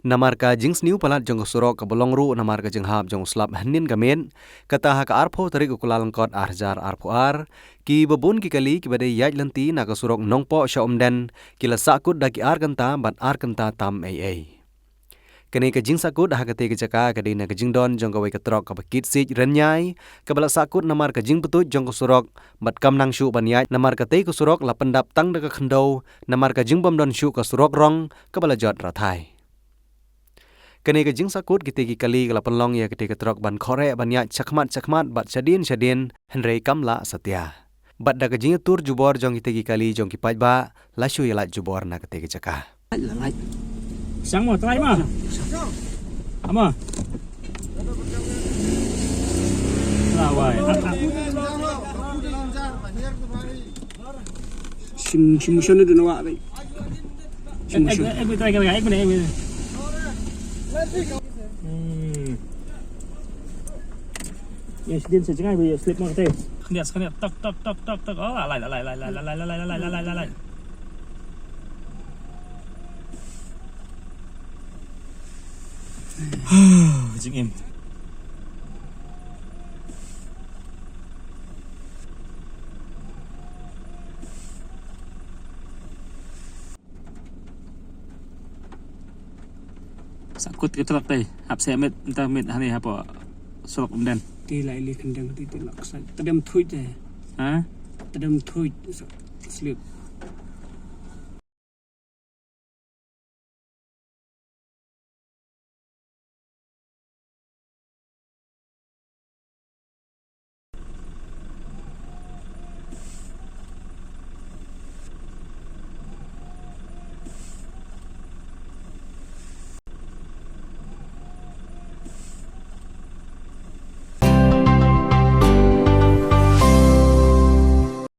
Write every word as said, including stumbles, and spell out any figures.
Namar ka jingsniew palat jong ka surok kaba long ruh namar ka jinghap jong u slap hynnin ka miet, kata ha ka arphew tarik u Kyllalyngkot ar hajar arphew ar, kiba bun ki kali kiba dei ïaid lynti na ka surok Nongpoh sha Umden, ki la sahkut da ki ar kynta bad ar kynta tam ei ei. Kane ka jingsahkut ha katei ka jaka ka dei na ka jingdon jong kawei ka trok kaba kit siej rynïai, kaba la sahkut namar ka jingpyntut jong ka surok, bad kam nang shuh ban ïaid namar katei ka surok la pyndap tang da ka khyndew, namar ka jingbym don shuh ka surok rong kaba la jot rathai. Kane ka jingsahkut kitei ki kali ka la pynlong ïa katei ka trok ban khoreh ban ïaid shakhmat shakhmat bad shadien shadien, hynrei kam lah satia. Bad da ka jingïatur jubor jong kitei ki kali jong ki paidbah, la shu ïalait jubor na katei ka jaka. Sangmo, trai ma. Ama. Lawai. Shim, shim, shim, dun wa, bai. Shim, shim. Ek minit, ek minit, ek minit. Hmm. Yes, din sa jngai, bai slip mo kate. Khyndiat, khyndiat, tok, tok, tok, tok, tok. Oh, alai, alai, alai. Jingim. Sahkut ki trok te, hap se mit, nta mit hani hapo surok Umden. Ti lai li kendang ti ti lak sa. Tadem thuit te. Ha? Tadem thuit sa-, slip.